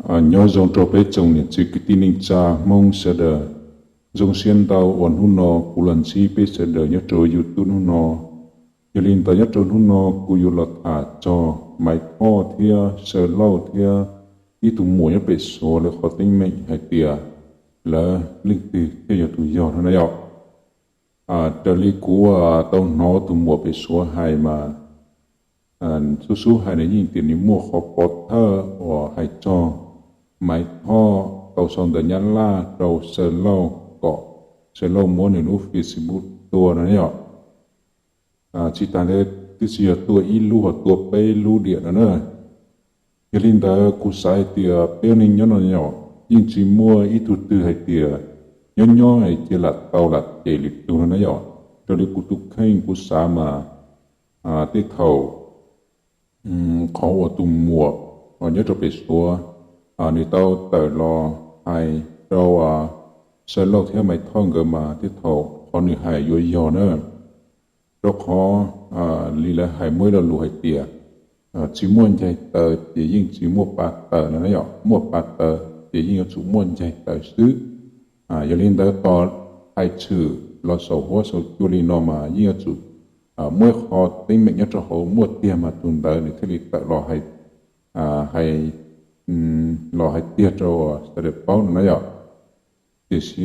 Nyob zoo rau peb tsoom niam txiv kwv tij neej tsa Hmoob sawv daws. Zoo siab ntau uas hnub no kuv los ntsib peb sawv daws nyob rau YouTube hnub no. Yog li ntawd nyob rau hnub no kuv yuav los tham txog Maiv Thoj thiab Saw Lauj thiab ib tug muam nyob pem Suav lawv qhov teeb meem hais tias lawv leej twg thiaj yog tus yog no na yom. Raws li kuv tau hnov tus muam pem Suav hais mas xub xub hais nws yeej tias nws muaj qhov pov thawj uas hais txog Maiv Thoj tau sau ntawv Nyab Laj rau Saw Lauj kom Saw Lauj muab nws lub Facebook tua no na yom. Tsis tas ntawd twb tsis yog tua ib lub, ho tua peb lub diam no na. Yog li ntawd kuv xav hais tias peb ua neeg nyob no yom, yeej tsis muaj ib tug twg hais tias nyob nyob cia lam tau lam cem lwm tus no na yom. Raws li kuv tus kheej kuv xav mas tej thaum qhov uas tus muam nyob rau pem Suav nws tau tawm los hais rau Saw Lauj thiab Maiv Thoj nkawd mas tej thaum qhov nws hais yuav yog na. Rau qhov li lawv hais muaj ib lo lus hais tias tsis muaj ncaig taws ces yeej tsis muaj pa taws no na yom, muaj pa taws ces yeej yuav tsum muaj ncaig taws xwb. Yog li ntawd tos hais tshwm los saum huab saum cua li no mas yeej yuav tsum muaj ib qho teeb meem nyob rau hauv muaj tiag mas tus ntawd nws thiaj li tawm los hais, hais los hais tiag rau sawv daws paub no na yom. Tiam sis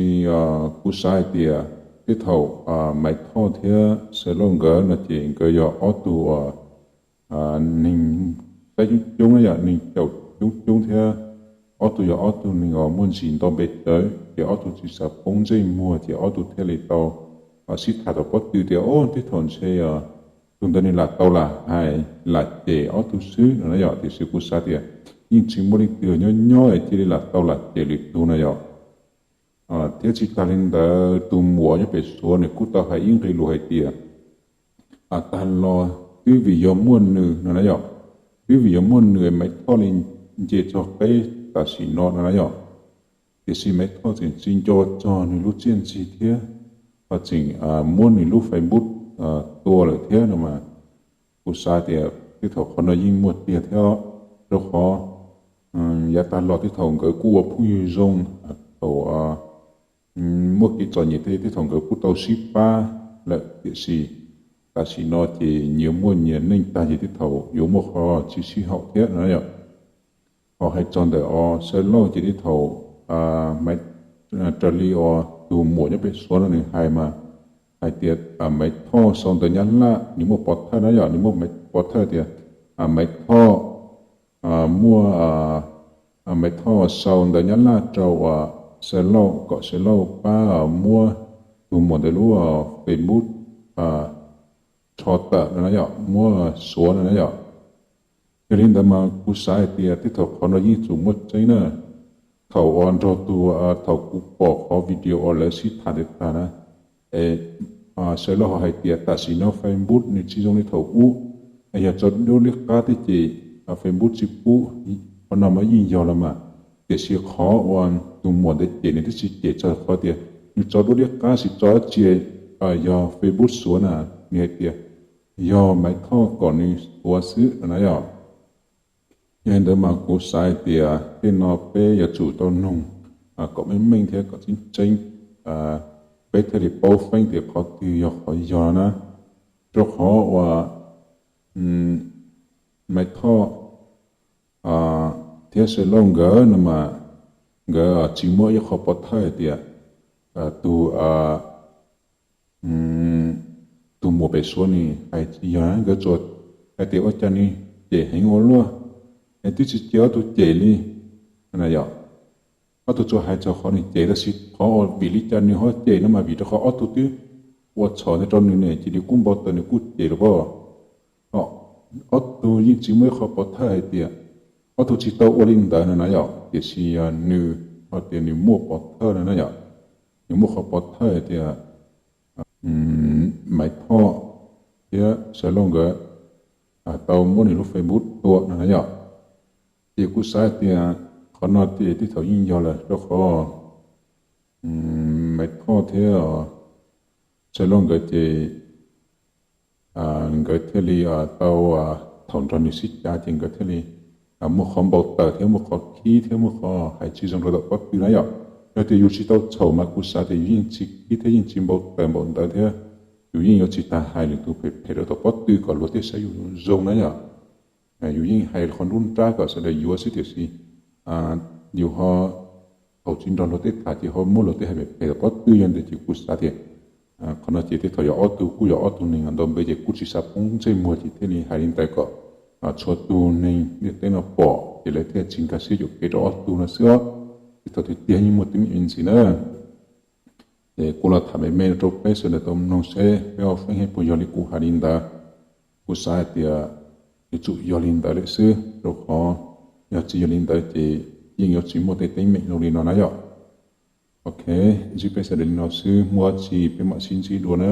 kuv xav hais tias tej thaum Maiv Thoj thiab Saw Lauj nkawd no ces nkawd yog ob tug uas neeg saib coob coob na yom, neeg caum coob coob thiab ob tug yog ob tug neeg uas muaj ntsis nto npe tsawv ces ob tug tsis xav poob ntsej muag ces ob tug thiaj li tau sib tham tau pob tw tias o tej thaum ntshe tus ntawd nws lam tau lam hais lam cem ob tug xwb no na yom. Tiam sis kuv xav tias yeej tsis muaj leej twg nyob nyob es cia li lam tau lam cem lwm tus no yom. Thiab tsis tas li ntawd tus muam nyob pem Suav nws kuj tau hais ib nqe lus hais tias tag los twb vim yog muaj nws no na yom, twb vim yog muaj nws Maiv Thoj li nce txog qeb tam sim no no na yom. Tiam sis Maiv Thoj tseem tsis nco txog nws lub txiaj ntsig thiab ho tseem muab nws lub Facebook tua lawm thiab no mas kuv xav tias tej thaum qhov no yeej muaj tiag thiab, rau qhov yav tag los tej thaum nkawd kuj ua phooj ywg zoo, thaum muaj kev txom nyem tej tej thaum nkawd kuj tau sib pab lawm, tiam sis tam sim no ces nyias muaj nyias neej tag ces tej thaum yuav muaj qhov tsis sib haum thiab no yom. Ho hais txog ntawm os Saw Lauj ces tej thaum Maiv, raws li os tus muam nyob pem Suav no nws hais mas hais tias Maiv Thoj sau ntawv Nyab Laj nws muaj pov thawj na yom, nws muaj pov thawj tias Maiv Thoj muaj, Maiv Thoj sau ntawv Nyab Laj rau Saw Lauj kom Saw Lauj pab muab tus muam ntawd lub Facebook rho tawm no na yom, muab suav no na yom. Yog li ntawd mas kuv xav hais tias tej thaum qhov no yeej tsum muaj tseeb na. Thaum uas nrog tus, thaum kuv pom qhov video uas lawv sib tham tias tag na, es Saw Lauj ho hais tias tam sim no Facebook nws tsis zoo li thaum ub, es yog tso duab liab qab thiab ces Facebook tsis pub, qhov no mas yeej yog los mas. Tiam sis qhov uas tus muam ntawd cem nws twb tsis cem txog qhov tias nws tso duab liab qab, tsis tso dab tsi, yog Facebook suav na, nws hais tias yog Maiv Thoj kom nws suav xwb no na yom. Yog li ntawd mas kuv xav hais tias tej no peb yuav tsum tau nug kom meej meej thiab kom tseeb tseeb, peb thiaj li paub feeb tias qhov twg yog qhov yog na. Rau qhov uas Maiv Thoj thiab Saw Lauj nkawd no mas nkawd tsis muaj ib qho pov thawj hais tias tus, tus muam pem suav nws hais tsis yog, nkawd tsuas hais tias ua cas nws cem heev ua luaj, es twb tsis cia ob tug cem li na yom. Ob tug tsuas hais txog qhov nws cem, tab sis qhov uas vim li cas nws ho cem no mas vim rau qhov ob tug twb ua txhaum ntawd rau nws ne, ces nws kuj npau taws nws kuj cem los as. Ob tug yeej tsis muaj ib qho pov thawj hais tias, ob tug tsis tau ua li ntawd no na yom, tiam sis nws ho tias nws muaj pov thawj no na yom. Nws muaj qhov pov thawj hais tias Maiv Thoj thiab Saw Lauj nkawd tau muab nws lub Facebook tua no na yom. Ces kuv xav hais tias qhov no ces tej thaum yeej yog lawm, rau qhov Maiv Thoj thiab Saw Lauj nkawd ces nkawd thiaj li tau, thaum nrog nws sib cav ces nkawd thiaj li muaj qhov npau taws thiab muaj qhov khib thiab muaj qhov hais tsis zoo rau tom pob tw na yom. Yog tias yus tsis tau txhaum mas kuv xav tias yus yeej tsis khib thiab yeej tsis npau taws npaum ntawd thiab yus yeej yuav tsis tau hais lwm tus phem phem rau tom pob tw kom luag thiaj saib yus zoo na yom. Yus yeej hais qhov nruab nrab kom sawv daws yuav xwb tiam sis yus ho thaum tsis nrog luag tej tham ces ho muab luag tej hais phem phem tom pob tw yog ntawd ces kuv xav tias qhov no ces tej thaum yog ob tug kuj yog ob tug neeg ntau npe ces kuj tsis xav poob ntsej muag ces thiaj li hais li ntawd kom txhua tus neeg ntiaj teb no pom ces lawv thiaj tsis nkag siab yuam kev rau ob tug no xwb os. Tej thaum tiag tiag yeej muaj teeb meem ntxiv na. Ces kuv los tham me me no rau peb sawv daws tau mloog seb peb ob feeb puas yog li kuv hais li ntawd. Kuv xav hais tias yuav tsum yog li ntawd lawm xwb rau qhov yog tsis yog li ntawd ces yeej yuav tsis muaj tej teeb meem zoo li no na yom. Ok, ntsib peb sawv daws li no xwb, muaj dab tsi peb mam sib ntsib dua na.